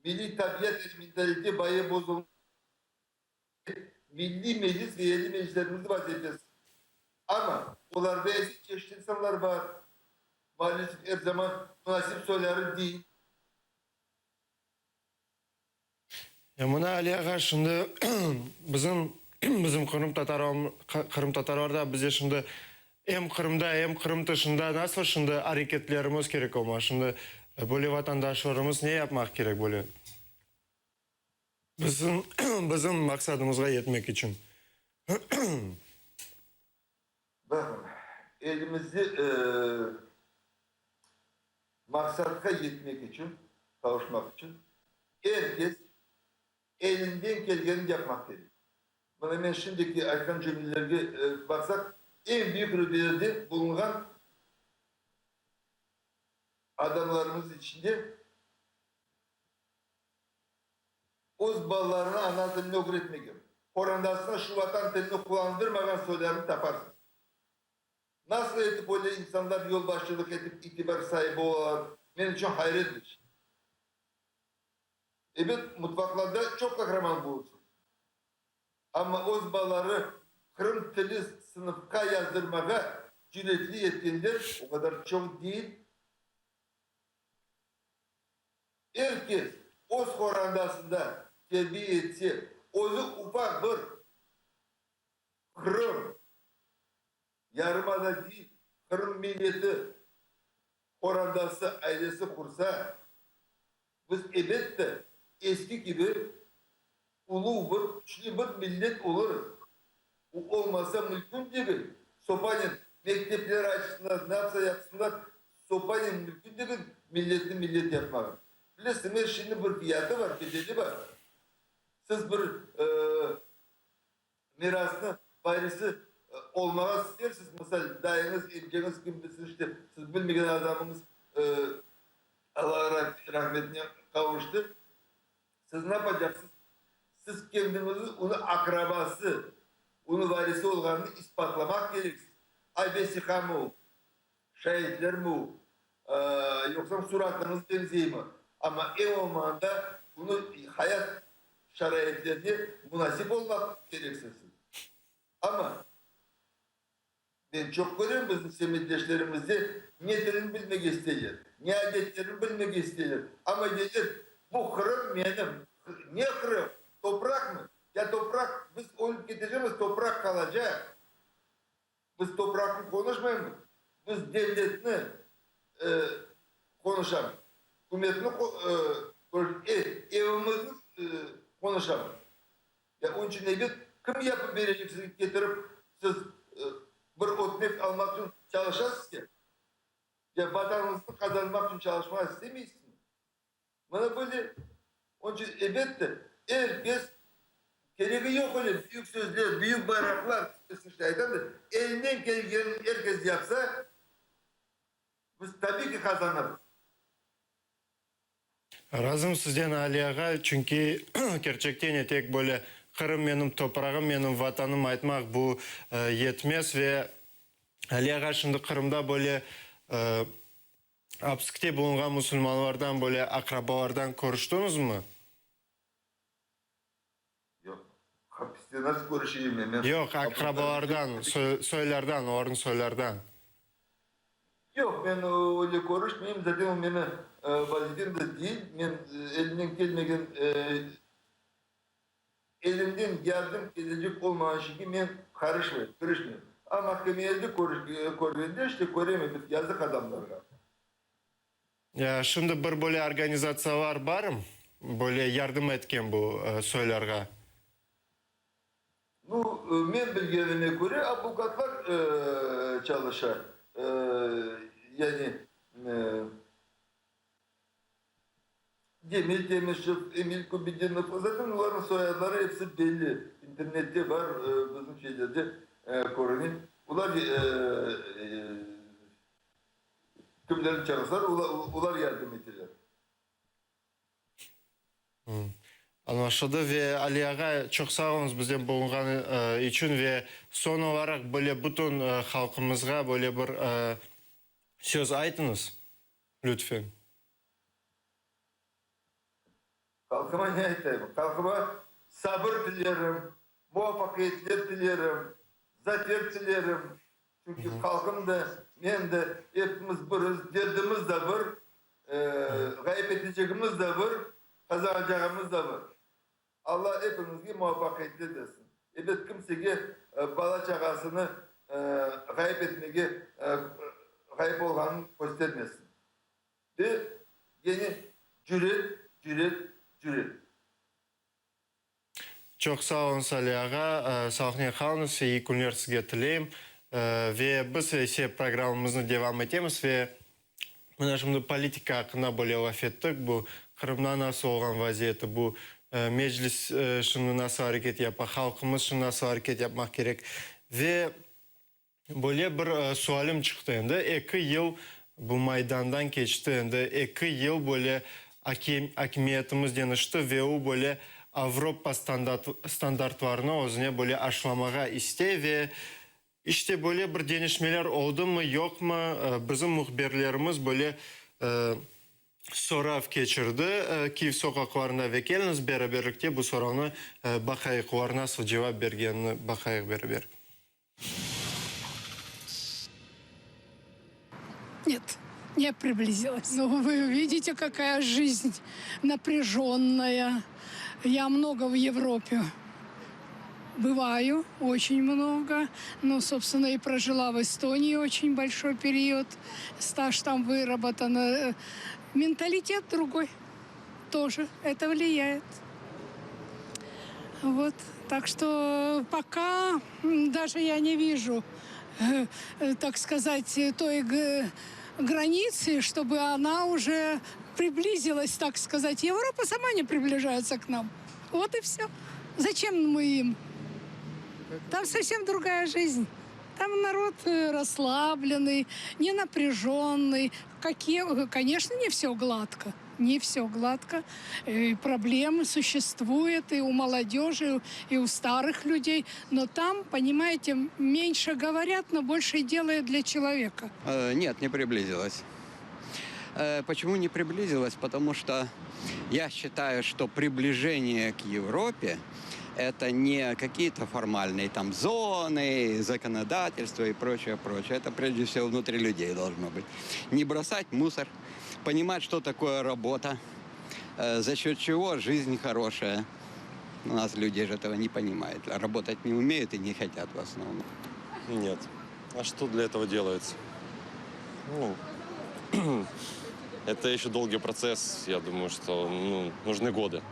Milliy tabiat yani mentalite bayağı bozulmış. Milliy Meclis ve yerli meclislerimizniñ vazifesi. Amma olarda ise çeşit insanlar bar. Maalesef, er zaman munasip soyları değil. Ya mına Ali ağa, şimdi bizim bizim qırımtatar qırımtatarlarda bize şimdi em Qırımda, em Qırım tışında nasıl şimdi areketlerimiz kerek olmalı? Şimdi böyle vatandaşlarımız ne yapmaq kerek böyle bizim bizim maqsadımızğa yetmek içün? Baqıñ, elimizde maqsatqa yetmek içün, qavuşmaq içün er kes elinden kelgenini yapmaq kerek. Mına men şimdiki aytqan cümlelerge baqsaq, eñ büyük rütbelerde bulunğan adamlarımız içinde öz balalarına ana tilini ögretmegen, qorandasına şu vatan tilini qullandırmağan soylarını taparsız. Nasıl etip öyle insanlar yolbaşçılıq etip itibar saibi olalar, men içün hayret bir şey. Ebet, mutfaqlarda çoq qahraman bulursız. Amma öz balaları qırım tili sınıfqa yazdırmağa cüretli etkenler o qadar çoq değil. Er kes öz qorandasında terbiye etse, özü ufaq bir Qırım, yarımada değil, Qırım milleti qorandası, ailesi qursa, biz ebette eski kibi ulu bir, küçlü bir millet olurız. Bu olmasa mümkün degil. Sopanen mektepler açsınlar, ne yapsa yapsınlar, sopanen mümkün degil milletni millet yapmağa. Bilesiñiz, er şeyniñ bir fiyatı bar, bedeli bar. Siz bir mirasnı varisi olmağa istersiz, misal, dayıñız, emceñiz, kim bilsin, işte, siz bilmegen adamıñız Alla rahmetine qavuştı. Siz ne yapacaqsız? Siz kendiñizni onıñ aqrabası, onıñ varisi olğanını ispatlamaq kereksiz. Ay vesiqamı o, şaitlermi o, yoqsa suratıñız beñzeymi? Amma eñ olmağanda bunı hayat şaraitlerine munasip olmaq kereksiz siz. Amma Men çoq körem, bizim semetdeşlerimizde ne tilini bilmege isteyler, ne adetlerini bilmege isteyler, amma deyler, bu Qırım menim. Ne Qırım? Topraqmı? Ya topraq, biz ölüp ketecemiz, topraq qalacaq. Biz topraqnı qonuşmaymız, biz devletni qonuşamız, ükümetni, evimizni qonuşamız. Ya onıñ içün ebet, kim yapıp berecek sizge ketirip, siz bir ötmek almaq içün çalışasız ki? Ya vatanıñıznı qazanmaq içün çalışmağa istemeysizmi? Mana böyle, onıñ içün ebette, er kes, keregi yoq öyle büyük sözler, büyük bayraqlar, işte aytam da, elinden kelgenini er kes yapsa, biz tabiy ki qazanırmız. Razım sizden, Ali ağa, çünki kerçekten de tek böyle Qırım menim toprağım, menim vatanım aytmaq bu yetmez ve Ali ağa, şimdi Qırımda böyle apskte bulunğan musulmanlardan böyle aqrabalardan körüştiñizmi? Yoq. Hapiste nasıl körüşeyim men? Men Yoq, aqrabalardan, soylardan, olarnıñ soylardan. Yoq, men öyle körüşmeyim, zaten o meni vazifem de değil. Men elimden kelmegen, elimden yardım kelecek olmağan şeyge men qarışmayım, kirişmeyim. A mahkemelerde körgende işte körem, ebet, yazıq adamlarğa. Ya şimdi bir böyle organizatsiyalar barm, böyle yardım etken bu soylarğa? Nu, men bilgenime köre, advokatlar çalışa. Yani, Cemil Temişev, Emil Kubedinov, zaten olarnıñ soyadları episi belli, internette bar, bizim şeylerde körüne. Olar Kimlerni çağırsalar, olar yardım eteler. Añlaşıldı. Ve Ali ağa, çoq sağ oluñız biznen bulunğan içün ve soñ olaraq böyle bütün halqımızğa böyle bir söz aytıñız, lütfen. Halqıma ne aytayım? Halqıma sabır tilerim, muvafaqiyetler tilerim, zafer tilerim. Çünki halqım da, men de, epimiz biriz, derdimiz de bir, ğayıp etecegimiz de bir, qazanacağımız da bir. Alla epimizge muvafaqiyetler bersin. Ebet, kimsege bala-çağasını ğayıp etmege, ğayıp olğanını köstermesin. Ve gene cüret, cüret, cüret. Çoq sağ oluñız, Ali ağa. Sağlıqnen qalıñız, iyi künler sizge tileyim. Ve biz ise programmamıznı devam etemiz ve mına şimdi politika aqqında böyle laf ettik, bu Qırımda nasıl olğan vaziyeti, bu Meclis şimdi nasıl areket yapa, halqımız şimdi nasıl areket yapmaq kerek. Ve Böyle bir sualim çıqtı endi, eki yıl bu Maydandan keçti endi, eki yıl böyle akimiyetimiz deñişti ve o böyle Avropa standartlarını özüne böyle aşlamağa istey ve işte böyle bir deñişmeler oldımı, yoqmı, bizim mühbirlerimiz böyle sorav keçirdi Kiyev soqaqlarında ve keliñiz beraberlikte bu soravnı baqayıq, olar nasıl cevap bergenini baqayıq beraber. Нет, не приблизилась. Ну, вы видите, какая жизнь напряженная. Я много в Европе бываю, очень много. Ну, собственно, и прожила в Эстонии очень большой период. Стаж там выработан. Э, менталитет другой тоже это влияет. Вот, так что пока даже я не вижу, э, э, так сказать, той границы, чтобы она уже приблизилась, так сказать. Европа сама не приближается к нам. Вот и все. Зачем мы им? Там совсем другая жизнь. Там народ э, расслабленный, не напряженный. Какие, конечно, не все гладко. Не все гладко. И проблемы существуют и у молодежи, и у старых людей. Но там, понимаете, меньше говорят, но больше делают для человека. Э, нет, не приблизилась. Э, почему не приблизилась? Потому что я считаю, что приближение к Европе это не какие-то формальные там зоны, законодательство и прочее, прочее. Это прежде всего внутри людей должно быть. Не бросать мусор, понимать, что такое работа, э, за счет чего жизнь хорошая. У нас люди же этого не понимают. Работать не умеют и не хотят в основном. Нет. А что для этого делается? Ну, это еще долгий процесс. Я думаю, что ну, нужны годы.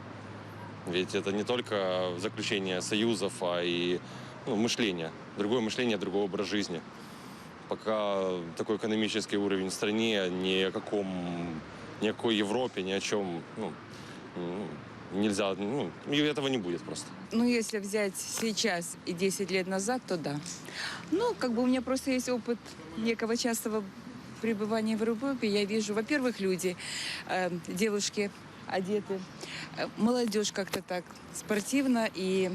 Ведь это не только заключение союзов, а и ну, мышление. Другое мышление, другой образ жизни. Пока такой экономический уровень в стране, ни о каком, ни о какой Европе, ни о чем ну, нельзя, ну, этого не будет просто. Ну, если взять сейчас и 10 лет назад, то да. Ну, как бы у меня просто есть опыт некого частого пребывания в Европе. Я вижу, во-первых, люди, э, девушки одеты, э, молодежь как-то так спортивно и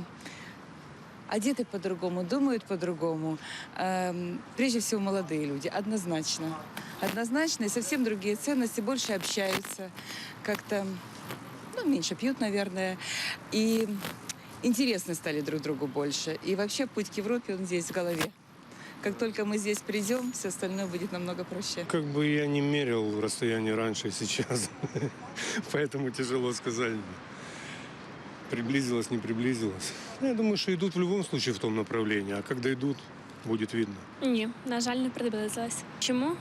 одеты по-другому, думают по-другому. Эм, прежде всего, молодые люди, однозначно. Однозначно, и совсем другие ценности, больше общаются, как-то, ну, меньше пьют, наверное. И интересны стали друг другу больше. И вообще путь к Европе, он здесь, в голове. Как только мы здесь придем, все остальное будет намного проще. Как бы я не мерил расстояние раньше и сейчас, поэтому тяжело сказать. Приблизилось, не приблизилось. Ну, я думаю, что идут в любом случае в том направлении, а когда идут, будет видно. Ні, на жаль, не приблизилась. Чому?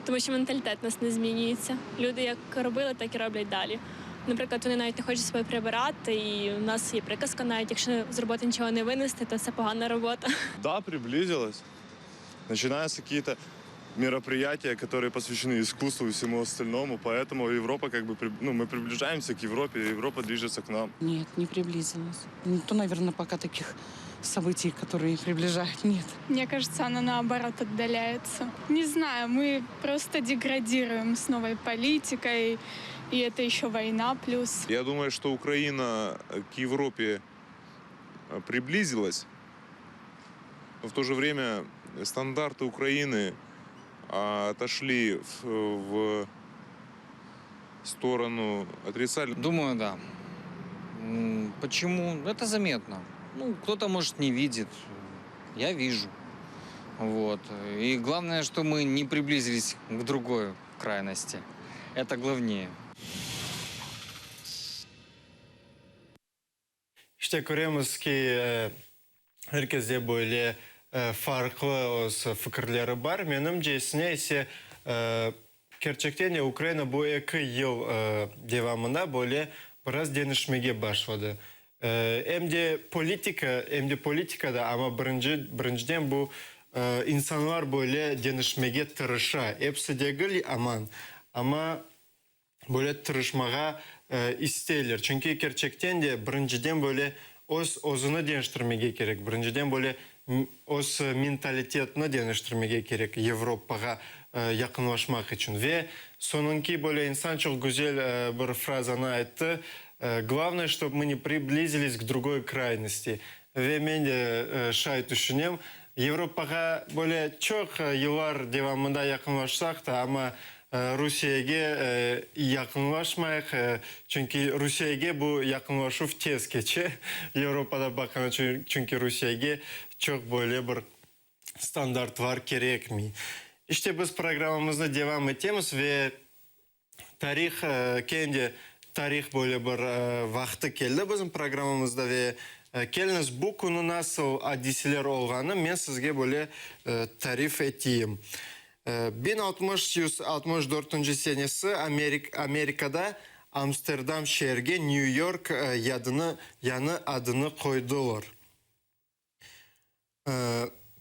Тому що менталітет у нас не змінюється. Люди як робили, так і роблять далі. Наприклад, вони навіть не хочуть себе прибирати, і у нас є приказка, навіть якщо з роботи нічого не винести, то це погана робота. Да, приблизилась. Начинаются какие-то мероприятия, которые посвящены искусству и всему остальному, поэтому Европа как бы, ну, мы приближаемся к Европе, и Европа движется к нам. Нет, не приблизилась. Не то, наверное, пока таких событий, которые приближают, нет. Мне кажется, она наоборот отдаляется. Не знаю, мы просто деградируем с новой политикой. И это еще война плюс. Я думаю, что Украина к Европе приблизилась, но в то же время стандарты Украины отошли в сторону отрицательную. Думаю, да. Почему? Это заметно. Ну, кто-то, может, не видит. Я вижу. Вот. И главное, что мы не приблизились к другой крайности. Это главнее. İşte köremiz ki, er kesde böyle farqlı öz fikirleri bar. Menimcesine ise, kerçekten de Ukraina bu eki yıl devamında böyle biraz deñişmege başladı. Em de politika, em de politikada, amma birinci, birinciden bu insanlar böyle deñişmege tırışa. Episi degil, aman, amma böyle tırışmağa isteyler. Çünki kerçekten de birinciden böyle öz özüni deñiştirmege kerek, birinciden böyle öz mentalitetini deñiştirmege kerek Avropağa yaqınlaşmaq içün. Ve soñunki böyle insan çoq güzel bir frazanı ayttı, Glavnoye, ştob mı ne pribliziliz k drugoy kraynosti. Ve men de şay tüşünem, Avropağa böyle çoq yıllar devamında yaqınlaşsaq ta, amma Rusiyege yaqınlaşmayıq, çünki Rusiyege bu yaqınlaşuv tez keçe, Avropada baqqanda, çünki Rusiyege çoq böyle bir standartlar kerekmey. İşte, biz programmamıznı devam etemiz ve tarih, kene de tarih böyle bir vaqtı keldi bizim programmamızda ve keliñiz, bu künü nasıl adiseler olğanı men sizge böyle tarif eteyim. 1664 senesi Amerikada Amsterdam şeerge New York yadını yañı adını qoydılar.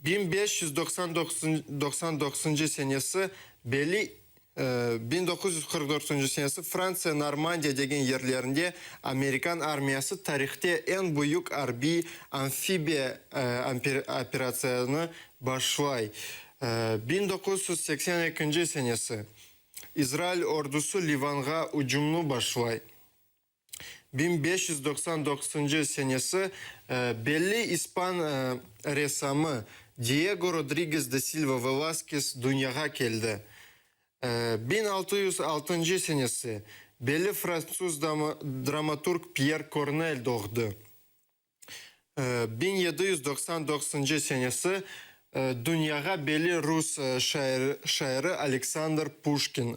1599 senesi belli 1944 senesi Frantsiya Normandiya degen yerlerinde amerikan armiyası tarihte eñ büyük arbiy amfibiya operatsiyanı başlay. 1982 senesi İsrail ordusı Livanğa ücümni başlay. 1599 senesi belli ispan ressamı Diyego Rodriges de Silva Velaskes dünyağa keldi. 1606 senesi belli fransuz dramaturg Pyer Kornel doğdı. 1799 senesi dünyağa belli rus şairi Aleksandr Puşkin.